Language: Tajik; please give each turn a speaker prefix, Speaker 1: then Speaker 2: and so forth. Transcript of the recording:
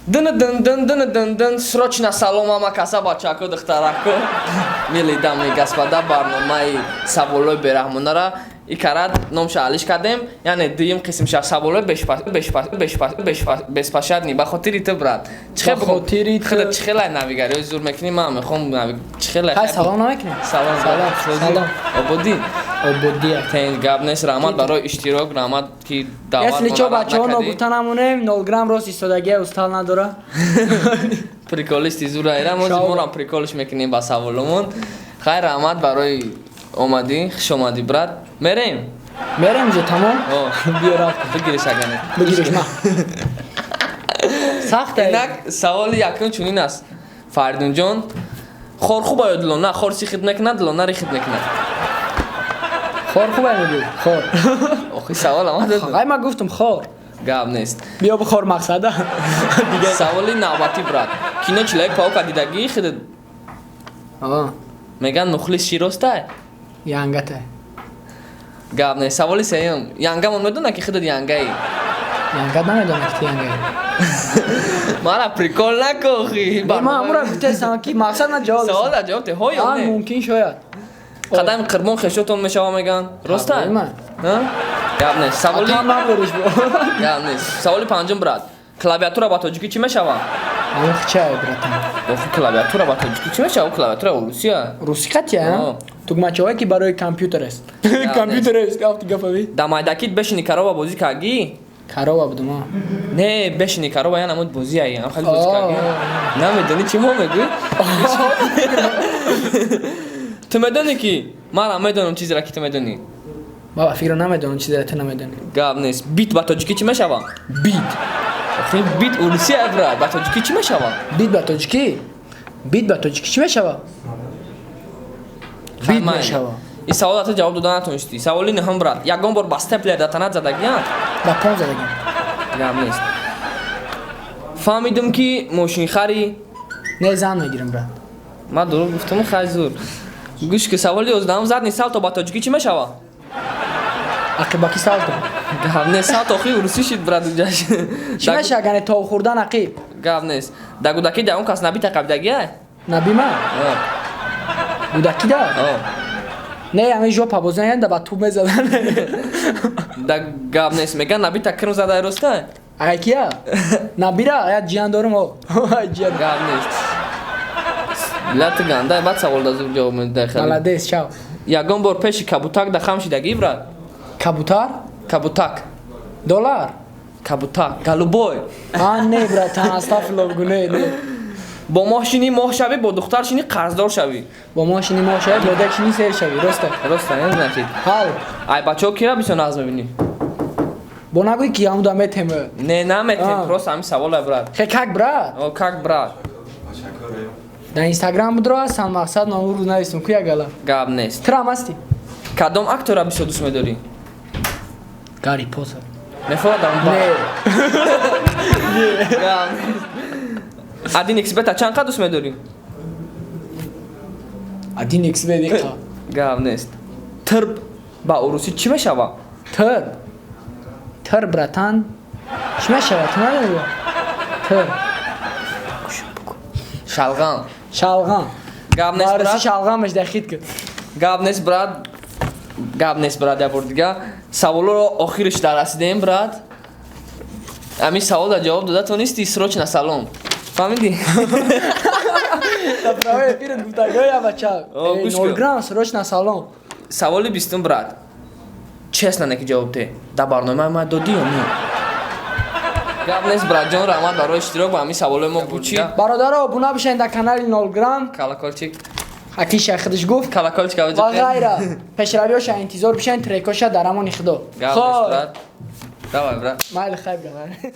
Speaker 1: Дын дын дын дын дын дын. Срочно салом ама каса, бачако, духтарако, милые дамы и господа. Барномаи саволои бераҳмонара икарат номша алиш кардем, яъне дуюм қисмша, саволои беспощадный. Ба хотири ту, брат.
Speaker 2: Ба хотири ту.
Speaker 1: Худат чихелай навигариҳои зур мекунӣ, ман мехоҳам чихелай.
Speaker 2: Ҳай, салом намекунем?
Speaker 1: Салом.
Speaker 2: Салом, салом.
Speaker 1: Ободӣ?
Speaker 2: Ободия.
Speaker 1: Тен гап нест. Раҳмат барои иштирок, раҳмат, ки даъват
Speaker 2: Если чо,
Speaker 1: моро рад
Speaker 2: бачаҳо,
Speaker 1: накардӣ.
Speaker 2: Ногуфта намонем, 0 грамм рост истодагия, устал надора.
Speaker 1: Приколисти зураира мо.
Speaker 2: Шао.
Speaker 1: Морам приколиш мекунем ба саволомон. Хайр, раҳмат барои омадӣ, хуш омадӣ, брат. Мерем.
Speaker 2: Мерем уже, тамом.
Speaker 1: О.
Speaker 2: Биё, рафт.
Speaker 1: Бигириш агане.
Speaker 2: Бигириш, ма сахта.
Speaker 1: Инак, саволи якум чунин аст, Фаридунҷон: хор хуба ё дилона? Хор сихит мекунад, дилона рихит мекунад.
Speaker 2: Хор хуба мегӯй, хор.
Speaker 1: Охи, савол омад.
Speaker 2: Ай, ма гуфтам хор.
Speaker 1: Гап нест.
Speaker 2: Биё, бихор, мақсада.
Speaker 1: Саволи навбатӣ, брат: кино Человек Паука дидагӣ худат?
Speaker 2: А.
Speaker 1: Меган, мухлис ши, ростай?
Speaker 2: Янгата.
Speaker 1: Гап нест. Саволи сеюм: янгамон медона, ки худат янгаи?
Speaker 2: Янгат намедонам, ки ту янгаи.
Speaker 1: Мара прикол накохи.
Speaker 2: Ма амура гуфтаистам, ки мақсад на ҷавоб.
Speaker 1: Савол дар ҷавоб те, ҳо ё
Speaker 2: А.
Speaker 1: не?
Speaker 2: Мумкин, шояд.
Speaker 1: Қадами Қурбон хешотон мешава, меган, ростай?
Speaker 2: Ма.
Speaker 1: Гап нест. Саволи
Speaker 2: Атам намдориш бо.
Speaker 1: Гап нест. Саволи панҷум, брат: клавиатура ба тоҷикӣ чӣ мешава?
Speaker 2: Ам хчай, братан.
Speaker 1: Охи, клавиатура ба тоҷикӣ чӣ мешава? Клавиатура русия.
Speaker 2: Русӣ қатия?
Speaker 1: О.
Speaker 2: Тугмачаҳое, ки барои компютер аст. Компютер аст, гафти гафави.
Speaker 1: Да майдакит бешини корова бозӣ кардӣ?
Speaker 2: Корова будум, а.
Speaker 1: Не, бешини корова я намуд бозӣ ай, ам хали бозӣ
Speaker 2: О.
Speaker 1: кардӣ? Намедонӣ, чӣ ҳо мегӯӣ? Ту медонӣ, ки манам медонам чизеро, ки ту медонӣ.
Speaker 2: Баба, фикр намедонам чизеро ту намедонӣ.
Speaker 1: Гап нест. Бит ба тоҷикӣ чӣ мешава?
Speaker 2: Бит?
Speaker 1: Охи, бит урусия, брат, ба тоҷикӣ чӣ мешава?
Speaker 2: Бит ба тоҷикӣ, бит ба тоҷикӣ чӣ мешава? Бит мешава.
Speaker 1: Ин савола ту ҷавоб дода натонистӣ. Саволи нӯҳум, брат: ягон бор ба степлер да танат задагиям?
Speaker 2: Ба пон задагим.
Speaker 1: Гап нест. Фаҳмидум, ки мошинхари.
Speaker 2: Не, зан мегирам, брат.
Speaker 1: Ман дурӯғ гуфтам? Хай, зур. Гӯш ки, саволи 11-ум: задний салто ба тоҷикӣ чӣ мешава?
Speaker 2: Ақибаки салто.
Speaker 1: Гап нест. Салто охи урусӣ шид, брат, уҷаш.
Speaker 2: Чӣ мешава, гане тов хӯрдан ақиб.
Speaker 1: Гап нест. Да гудаки да он кас набита қабидагия?
Speaker 2: Набима? Гудакида? Не, ами жопа бозан да ба туб мезадан.
Speaker 1: Да, гап нест. Меган, набита кирм задай, роста?
Speaker 2: Айкия набира, я ҷиян дорум, о, ҷиян.
Speaker 1: Гап нест. Лати гандай, баъд савол да зур ҷавоб медиҳай, хеле.
Speaker 2: Молодец, чао.
Speaker 1: Ягон бор пеши кабутак да хам шидагӣ, брат?
Speaker 2: Кабутар?
Speaker 1: Кабутак.
Speaker 2: Доллар?
Speaker 1: Кабутак, голубой.
Speaker 2: А, не, братан, астафирулло, бигу, не, не.
Speaker 1: Бо моҳ шинӣ, моҳ шавӣ, бо духтар шинӣ, қарздор шавӣ.
Speaker 2: Бо моҳ шинӣ, моҳ шавӣ, бо дек шинӣ, сер шавӣ, роста.
Speaker 1: Роста, не, значит.
Speaker 2: Ҳал.
Speaker 1: Ай, бачаҳо, кира бисёр нағз мебинӣ?
Speaker 2: Бо нагӯй, ки ҳамуда метем.
Speaker 1: Не, наметем.
Speaker 2: А.
Speaker 1: Просто ҳамин саволе, брат.
Speaker 2: Хе, как брат?
Speaker 1: О, как брат.
Speaker 2: Дар Инстаграм будро ҳастам, мақсад ному рӯз нависум ку ягала.
Speaker 1: Гап нест.
Speaker 2: Трам ҳастӣ.
Speaker 1: Кадом актора бисёр дӯст медорӣ?
Speaker 2: Гарри Поттер.
Speaker 1: Мефорадам.
Speaker 2: Не.
Speaker 1: Гап нест. Один иксбета чанд қад дӯст медорӣ?
Speaker 2: Один иксбет иқа.
Speaker 1: Гап нест. Тирб ба урусӣ чӣ мешава?
Speaker 2: Тир, тир, братан, чӣ мешава, ту намедонӣ? Тир.
Speaker 1: Шалғам.
Speaker 2: Шалғам.
Speaker 1: Гап нест.
Speaker 2: Барси.
Speaker 1: Брат.
Speaker 2: Шалғам мешда, хит ки.
Speaker 1: Гап нест, брат, гап нест, брат. Я бор дига саволоро охириш дарасидем, брат. Ҳамин савол да ҷавоб дода тонисти, срочно салом, фаҳмидӣ?
Speaker 2: Да праве эфират гуфтагоя, бача.
Speaker 1: О, гӯш кун.
Speaker 2: 0 грамм, срочно салом.
Speaker 1: Саволи 20-ум, брат, честно не ки ҷавоб де: дар барномаи ма додӣ ё не? Гап нест, братҷон, раҳмат барои иштирок ба ҳамин саволои мо бучи.
Speaker 2: Бародаро, обуна бишед дар канали 0 грамм.
Speaker 1: Колокольчик.
Speaker 2: Акиша худаш гуфт.
Speaker 1: Колокольчик.
Speaker 2: Ва ғайра, пешравиёша интизор бишед, трекоша дар амони худо.
Speaker 1: Гап нест, брат, давай, брат.
Speaker 2: Майли, хайр, брат.